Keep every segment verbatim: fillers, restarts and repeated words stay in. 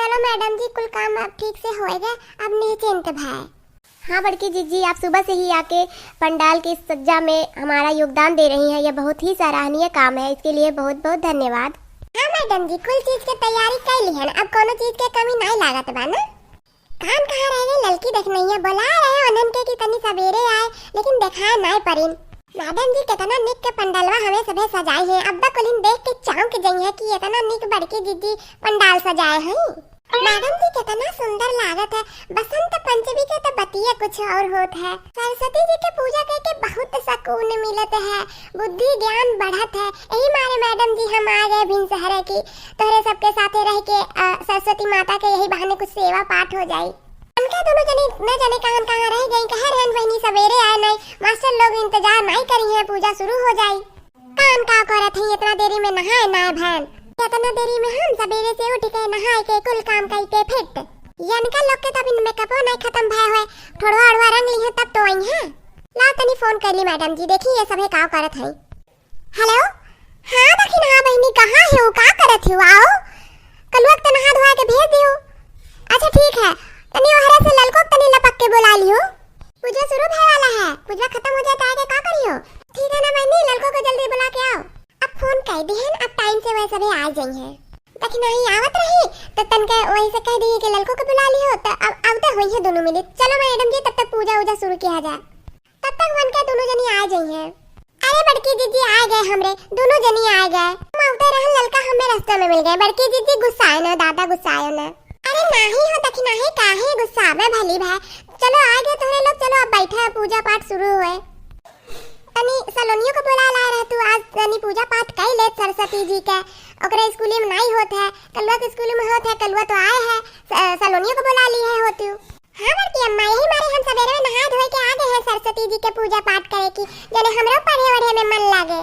चलो मैडम जी, कुल काम अब ठीक से होए गए, अब निश्चिंत भय। हाँ बड़की जीजी, आप सुबह से ही आके पंडाल की सज्जा में हमारा योगदान दे रही हैं, यह बहुत ही सराहनीय काम है, इसके लिए बहुत बहुत धन्यवाद। हाँ मैडम जी, कुल चीज के तैयारी कर ली है, अब कोनो चीज के कमी नहीं लागत बा ना। कान कहाँ रह गई ललकी, देखनैया बोला रहे उन्हन के कि तनी सबेरे आए, लेकिन देखाए नाय परिन। मैडम जी, कितना निक के पंडलवा हमें सभे सजाए हैं। अब्बा कुलिन देख के चौंक जइहे कि इतना निक बड़की जीजी पंडाल सजाए हैं। मैडम जी, कितना सुंदर लागत है। बसंत पंचमी के तो बतिये कुछ और होत है। सरस्वती जी के पूजा करके बहुत सुकून मिलत है, बुद्धि ज्ञान बढ़त है। यही मारे मैडम जी हम आ गए भिनसहरे की, तोहरे सबके साथे रह के, अ, सरस्वती माता के यही बहाने कुछ सेवा पाठ हो जाई। उनका दोनों जनी न जाने कहाँ कहाँ रह गई, कहे रहन बहिनी सबेरे आए नहीं, मास्टर लोग इंतजार नहीं करी है, पूजा शुरू हो जाई। कान का करत है इतना देरी में नहाए ना भैन? इतना देरी में हम सबेरे से उठ के नहाए के कुल काम कई के फिट। इनका लोग के तब इन मेकअपो नहीं खत्म भय होए, थोड़वा ओड़वा रंग ली है तब तो आई है। लाओ तनी फोन कर ली मैडम जी, देखी ये सभे का करत है। हेलो, हाँ दखिनहा बहिनी, कहाँ हो, का करत हो? आओ, कलुआ के तो नहा धोआ के भेज दियो। अच्छा ठीक है, तनी ओहरे से ललको के तनी लपक के बुला लियो। पूजा शुरू भय वाला है, पूजा खत्म हो जाए तो आगे का करियो? ठीक है ना बहिनी, ललको को जल्दी बुला के आओ। अब फोन कर दिहन, अब टाइम से वह सभी आ जाई हैं। दखिनही आवत रही तो तनके वही से कह दिए कि ललको को बुला लियो, तो अब आवते हुई है दोनों मिली। चलो मैडम जी, तब तक पूजा वूजा शुरू किया जाए, तब तक वन के दोनों जनी आ जाई हैं। अरे बड़की जीजी आ गए हमरे, दोनों जनी आ गए। हम आवते रहन, ललका हमें रास्ते में मिल गए। बड़की जीजी गुस्साए ना दादा, गुस्साए ना। अरे नाही हो दखिनही, काहे गुस्सावे भली भाई। चलो आ गए तोहरे लोग, चलो अब बैठे, पूजा पाठ शुरू हुए। तनी सलोनियों को बुला लाए रह तू, आज तनी पूजा पाठ कर ले सरस्वती जी के। ओकरे स्कूल में नहीं होत है, कलुआ के स्कूल में होत है, कलुआ तो आए है, स-, सलोनियों को बुला ली है हो तू। हाँ बड़की अम्मा, यही मारे हम सवेरे में नहाए धोए के आ गए हैं सरस्वती जी के पूजा पाठ करे की, जने हमरो पढ़े वढ़े में मन लागे।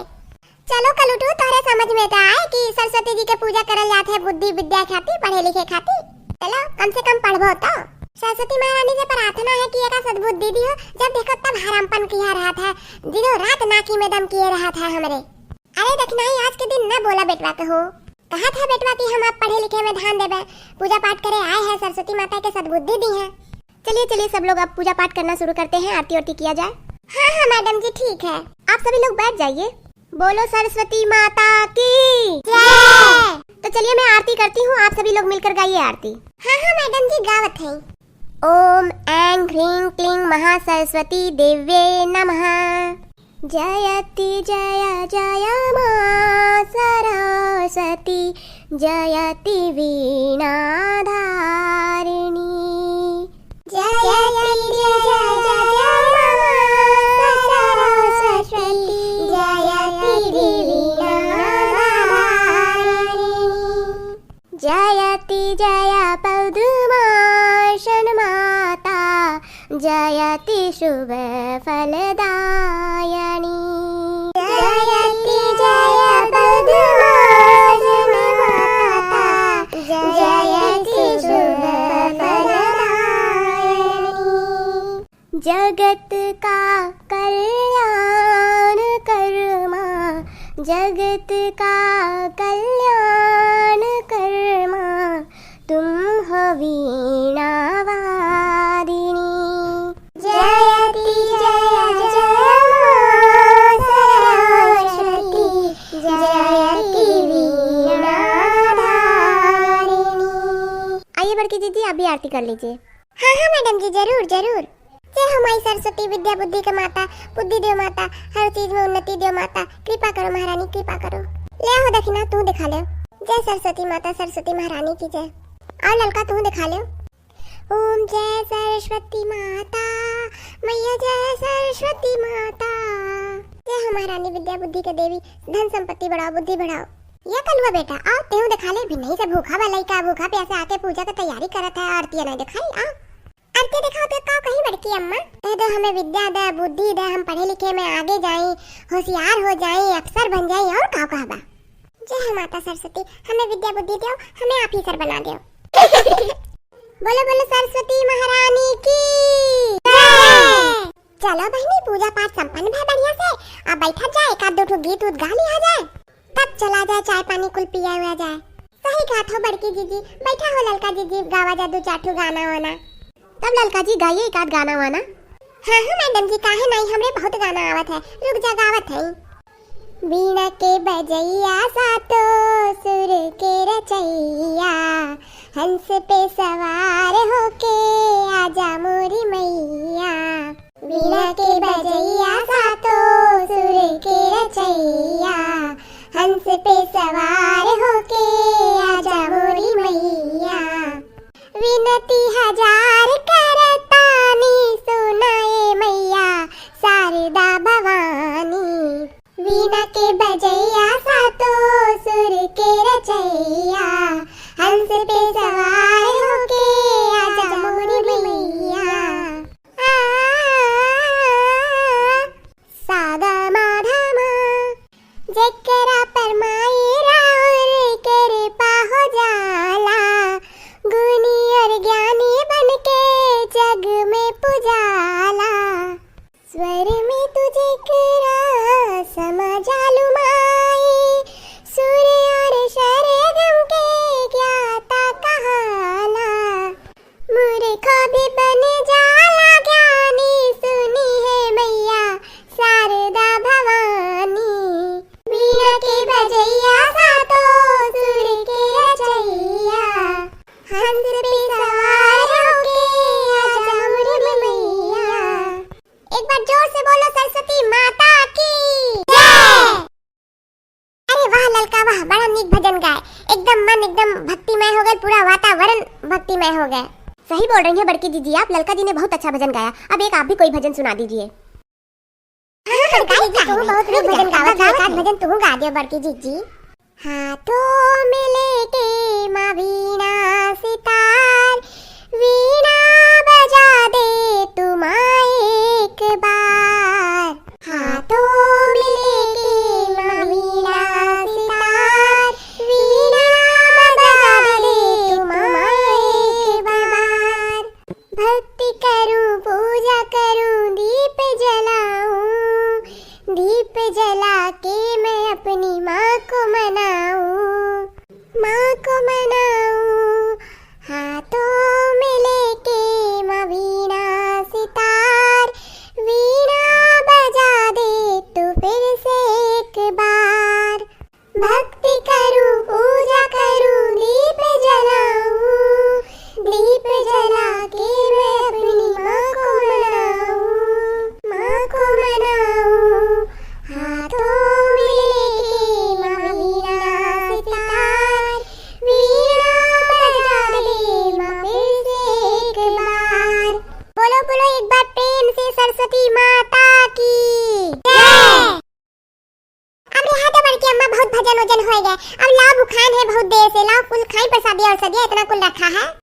चलो कलुटू, तोहरे समझ में तो आए कि सरस्वती जी के पूजा करल जात है बुद्धि विद्या खातिर, पढ़े लिखे खातिर। चलो कम से कम पढ़बो तो। सरस्वती महारानी से प्रार्थना है कि एका सद्बुद्धि दियो, जब देखो तब हरामपन किया रहत है, दिनों रात नाकी में दम किए रहत है हमरे। अरे दखिनही, आज के दिन न बोला बेटवा के हो, कहत है बेटवा कि हम अब पढ़े लिखे में ध्यान देबे, पूजा पाठ करे आए हैं, सरस्वती माता के सद्बुद्धि दी है। चलिए चलिए सब लोग अब पूजा पाठ करना शुरू करते हैं, आरती वारती किया जाए। हाँ हाँ मैडम जी ठीक है। आप सभी लोग बैठ जाइए। बोलो सरस्वती माता की जय। तो चलिए मैं आरती करती हूँ, आप सभी लोग मिलकर गाइए आरती। हाँ हाँ मैडम जी गावत है। ओम ऐं ह्रीं क्लीं महासरस्वती देव्ये नमः। जयति जय जय माँ सरस्वती, जयति वीणा धारिणी। जयति जय जय माँ सरस्वती, जयति वीणा धारिणी। जयति जय पद्मासन माता, जयति शुभ फलदायिनी। जयति जय पद्मासन माता, जयति शुभ फलदायिनी। जगत का कल्याण कर माँ, जगत का कल्याण कर माँ, तुम हो वीणा वादिनी। जयति जय जय माँ सरस्वती, जयति वीणा धारिणी। आइए बड़की दीदी, आप भी आरती कर लीजिए। हाँ हाँ मैडम जी, जरूर जरूर। जय हो माई सरस्वती, विद्या बुद्धि के माता, बुद्धि देव माता, हर चीज में उन्नति देव माता, कृपा करो महारानी, कृपा करो। ले हो दखिना, तू दिखा ले। जय सरस्वती माता, सरस्वती महारानी की जय। और ललका, तू दिखा ले। ओम जय सरस्वती माता, मैया जय सरस्वती माता। जय हो महारानी विद्या बुद्धि के देवी, धन संपत्ति बढ़ाओ, बुद्धि बढ़ाओ। ये कलुआ बेटा, आओ तेहू दिखा ले, भिन्नही से भूखा बा लइका, भूखा प्यासे आके पूजा के तैयारी करत है, आरती नहीं दिखाई, आओ। आरती दिखाओ तो का कही बड़की अम्मा? कह दो हमें विद्या दे, बुद्धि दे, हम पढ़े लिखे में आगे जाई, होशियार हो जाई, अफसर बन जाई, और का कहबा? जय हो माता सरस्वती, हमें विद्या बुद्धि दो, हमें ऑफिसर बना दो। बोलो बोलो सरस्वती महारानी की जय। चलो बहिनी, पूजा पाठ संपन्न भय बढ़िया से, अब बैठा जाए, एक आध दो ठो गीत उत गा लिया जाए, तब चला जाए, चाय पानी कुल पिया हुआ जाए। सही कहत हो बड़की जीजी, बैठा हो ललका जीजी, गावा जा दू चार ठो गाना वाना। तब ललका जी गाइए एक आध गाना वाना। हाँ, हाँ मैडम जी, काहे नहीं, हमरे बहुत गाना आवत है, रुक जा गावत है। वीणा के बजैया सातो सुर के रचैया, हंस पे सवार होके आजा मोरी मैया। वीणा के बजैया सातो सुर के रचैया, हंस पे सवार होके आजा मोरी मैया। विनती हजार करतानी सुनाए मैया शारदा भवानी। वीणा के बजैया सातो सुर के रचैया, हंस पे सवार होके आजा मोरी मैया। आ, सा गा मा धा मा। जेकरा पर माई राउर कृपा हो जाला, गुनी और ज्ञानी बनके जग में पुजाला। स्वर में तू जेकरा समा जालू माई, सुर और सरगम के ज्ञाता कहाला। मूर्ख भी बन जाला ज्ञानी, सुनी है मैया शारदा भवानी। वीणा के बजैया सातो सुर के रचैया, हंस पे सवार होके आजा मोरी मैया। एक बार जोर से बोलो सरस्वती माता की जय। अरे वाह ललका वाह, बड़ा नीक भजन गाए, एकदम मन एकदम भक्तिमय हो गए, पूरा वातावरण भक्तिमय हो गए। सही बोल रही हैं बड़की जीजी आप, ललका जी ने बहुत अच्छा भजन गाया। अब एक आप भी कोई भजन सुना दीजिए। हाँ, हाँ, बड़की जीजी, तू बहुत नीक भजन गावत है, एक आध भजन तू गा दियो बड़की जीजी। हाथों में लेके माँ वीणा सितार, वीणा बजा दे तू माँ एक बार। हाथों में लेके माँ वीणा सितार, वीणा बजा दे तू माँ एक बार। भक्ति करूं, पूजा करूं, दीप जलाऊं, दीप जला के मैं अपनी माँ को मनाऊं, माँ को मनाऊं। हाथों में लेके माँ वीणा सितार, वीणा बजा दे तू फिर से एक बार। भक्ति करूं, पूजा करूं, दीप जलाऊं, दीप जला के मैं अपनी माँ को मनाऊं, माँ को मनाऊं। हाथों में लेके माँ वीणा सितार, वीणा बजा दे माँ फिर से एक बार। बोलो, बोलो एक बार प्रेम से सरस्वती माता की जय। अब रहा दो बड़की अम्मा, बहुत भजन वजन होए गए। अब लाओ भुखान है बहुत देर से, लाओ कुल खाई प्रसादी और सदिया इतना कुल रखा है।